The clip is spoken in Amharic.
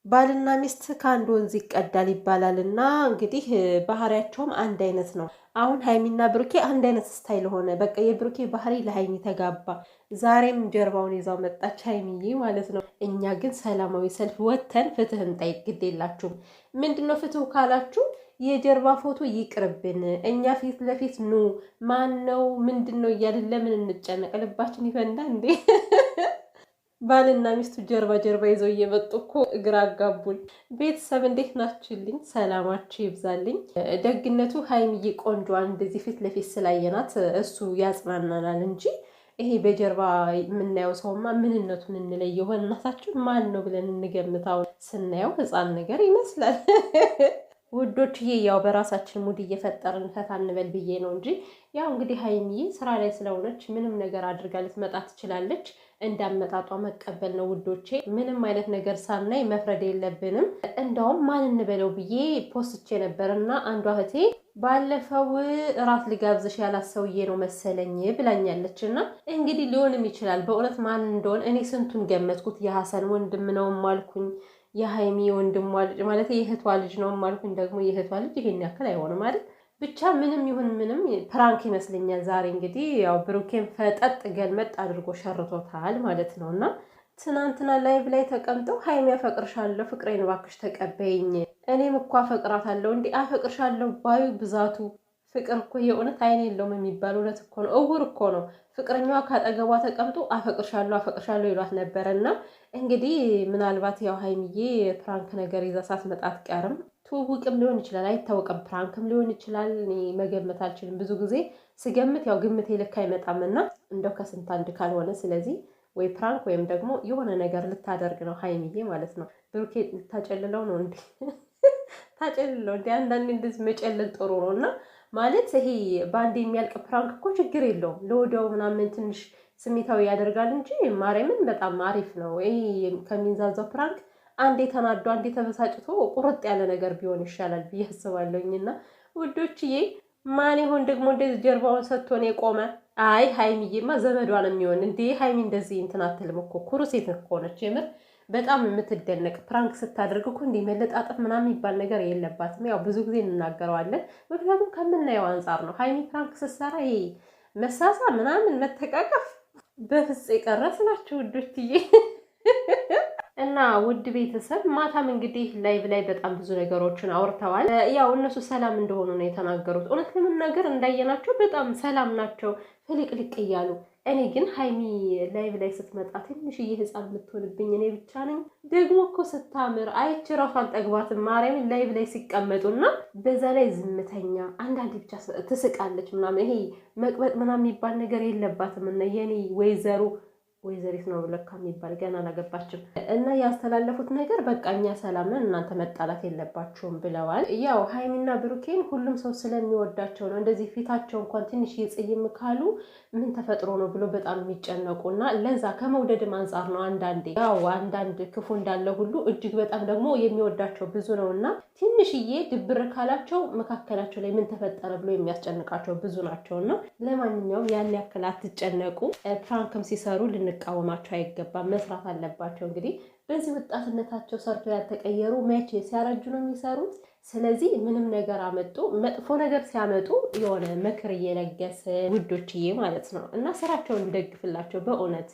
ባልና ሚስት ከአንድ ወንዝ ይቀዳል ይባላል እና እንግዲህ ባህሪያቸውም አንድ አይነት ነው። አሁን ሀይሚና ብሩኬ አንድ አይነት style ሆነ። በቃ የብሩኬ ባህሪ ለሀይሚ ተጋባ። ዛሬም ጀርባውን ይዛው መጣች ሀይሚዬ ማለት ነው። እኛ ግን ሰላማዊ ሰልፍ ወጥተን ፍትህ እንጠይቅ። ግድ የላችሁም። ምንድነው ፍትሁ ካላችሁ የጀርባ ፎቶ ይቅርብን፣ እኛ ፊት ለፊት ኑ። ማን ነው ምንድን ነው እያልን ለምን እንጨነቅ? ልባችን ይፈንዳ እንዴ? ባልና ሚስቱ ጀርባ ጀርባ ይዘው እየመጡ እኮ እግር አጋቡን። ቤተሰብ እንዴት ናችሁልኝ? ሰላማችሁ ይብዛልኝ። ደግነቱ ሀይሚዬ ቆንጆዋን እንደዚህ ፊት ለፊት ስላየናት እሱ ያጽናናናል እንጂ ይሄ በጀርባ የምናየው ሰውማ ምንነቱን እንለይ የሆን እናታችን ማን ነው ብለን እንገምታው። ስናየው ሕፃን ነገር ይመስላል። ውዶችዬ ያው በራሳችን ሙድ እየፈጠርን ፈታ እንበል ብዬ ነው እንጂ ያው እንግዲህ ሀይሚዬ ስራ ላይ ስለሆነች ምንም ነገር አድርጋ ልትመጣ ትችላለች። እንዳመጣጧ መቀበል ነው ውዶቼ። ምንም አይነት ነገር ሳናይ መፍረድ የለብንም። እንደውም ማን እንበለው ብዬ ፖስቼ ነበር እና አንዷ እህቴ ባለፈው እራት ልጋብዝሽ ያላት ሰውዬ ነው መሰለኝ ብላኛለች። እና እንግዲህ ሊሆንም ይችላል በእውነት ማን እንደሆነ እኔ ስንቱን ገመትኩት። የሀሰን ወንድም ነውም አልኩኝ፣ የሀይሚ ወንድሟ ልጅ ማለት የእህቷ ልጅ ነው አልኩኝ። ደግሞ የእህቷ ልጅ ይሄን ያክል አይሆንም አይደል? ብቻ ምንም ይሁን ምንም prank ይመስለኛል። ዛሬ እንግዲህ ያው ብሩኬን ፈጠጥ ገልመጥ አድርጎ ሸርቶታል ማለት ነው። እና ትናንትና live ላይ ተቀምጠው ሀይሚ አፈቅርሻለሁ፣ ፍቅሬን እባክሽ ተቀበይኝ፣ እኔም እኮ አፈቅራታለሁ፣ እንዲህ አፈቅርሻለሁ ባዩ ብዛቱ። ፍቅር እኮ የእውነት አይን የለውም የሚባል እውነት እኮ ነው። እውር እኮ ነው። ፍቅረኛዋ ካጠገቧ ተቀምጦ አፈቅርሻለሁ አፈቅርሻለሁ ይሏት ነበረ። እና እንግዲህ ምናልባት ያው ሀይሚዬ prank ነገር ይዛ ሳትመጣ አትቀርም። ትውውቅም ሊሆን ይችላል፣ አይታወቅም። Prank ም ሊሆን ይችላል። እኔ መገመት አልችልም። ብዙ ጊዜ ስገምት ያው ግምቴ ልክ አይመጣም እና እንደው ከስንት አንድ ካልሆነ፣ ስለዚህ ወይ prank ወይም ደግሞ የሆነ ነገር ልታደርግ ነው ሀይሚዬ ማለት ነው። ብሩኬ ልታጨልለው ነው እንዴ? ታጨልለው እንዴ? አንዳንዴ እንደዚህ መጨለል ጥሩ ነው እና ማለት ይሄ በአንድ የሚያልቅ prank እኮ ችግር የለውም። ለወዲያው ምናምን ትንሽ ስሜታዊ ያደርጋል እንጂ ማርያምን በጣም አሪፍ ነው። ይሄ ከሚንዛዛው prank አንዴ ተናዶ አንዴ ተበሳጭቶ ቁርጥ ያለ ነገር ቢሆን ይሻላል ብዬ አስባለሁኝ። እና ውዶችዬ ማን ይሆን ደግሞ እንደዚህ ጀርባውን ሰጥቶን የቆመ? አይ ሀይሚዬማ ዘመዷ ነው የሚሆን እንዴ! ሀይሚ እንደዚህ እንትን አትልም እኮ፣ ኩሩ ሴት እኮ ነች። የምር በጣም የምትደነቅ፣ prank ስታደርግ እኮ እንዲህ መለጣጠፍ ምናምን የሚባል ነገር የለባትም። ያው ብዙ ጊዜ እንናገረዋለን፣ ምክንያቱም ከምናየው አንጻር ነው። ሀይሚ prank ስትሰራ ይሄ መሳሳ ምናምን መተቃቀፍ በፍጽ የቀረ ስላችሁ ውዶችዬ። እና ውድ ቤተሰብ ማታም እንግዲህ live ላይ በጣም ብዙ ነገሮችን አውርተዋል። ያው እነሱ ሰላም እንደሆኑ ነው የተናገሩት። እውነት ለመናገር እንዳየናቸው በጣም ሰላም ናቸው፣ ፍልቅልቅ እያሉ። እኔ ግን ሀይሚ live ላይ ስትመጣ ትንሽዬ ሕፃን የምትሆንብኝ እኔ ብቻ ነኝ። ደግሞ እኮ ስታምር አይቼ እራሱ አልጠግባትም። ማርያምን live ላይ ሲቀመጡና በዛ ላይ ዝምተኛ፣ አንዳንዴ ብቻ ትስቃለች ምናምን፣ ይሄ መቅበጥ ምናምን የሚባል ነገር የለባትም። እና የኔ ወይዘሮ፣ ወይዘሪት ነው ለካ የሚባል፣ ገና አላገባችም። እና ያስተላለፉት ነገር በቃ እኛ ሰላም ነን፣ እናንተ መጣላት የለባችሁም ብለዋል። ያው ሀይሚና ብሩኬን ሁሉም ሰው ስለሚወዳቸው ነው እንደዚህ ፊታቸው እንኳን ትንሽ የጽይም ካሉ ምን ተፈጥሮ ነው ብሎ በጣም የሚጨነቁ እና ለዛ ከመውደድም አንጻር ነው። አንዳንዴ ያው አንዳንድ ክፉ እንዳለ ሁሉ እጅግ በጣም ደግሞ የሚወዳቸው ብዙ ነው እና ትንሽዬ ድብር ካላቸው መካከላቸው ላይ ምን ተፈጠረ ብሎ የሚያስጨንቃቸው ብዙ ናቸው። እና ለማንኛውም ያን ያክል አትጨነቁ። Prank ም ሲሰሩ ልንቃወማቸው አይገባም። መስራት አለባቸው። እንግዲህ በዚህ ወጣትነታቸው ሰርቶ ያልተቀየሩ መቼ ሲያረጁ ነው የሚሰሩት? ስለዚህ ምንም ነገር አመጡ መጥፎ ነገር ሲያመጡ የሆነ ምክር እየለገሰ ውዶችዬ ማለት ነው እና ስራቸውን እንደግፍላቸው በእውነት።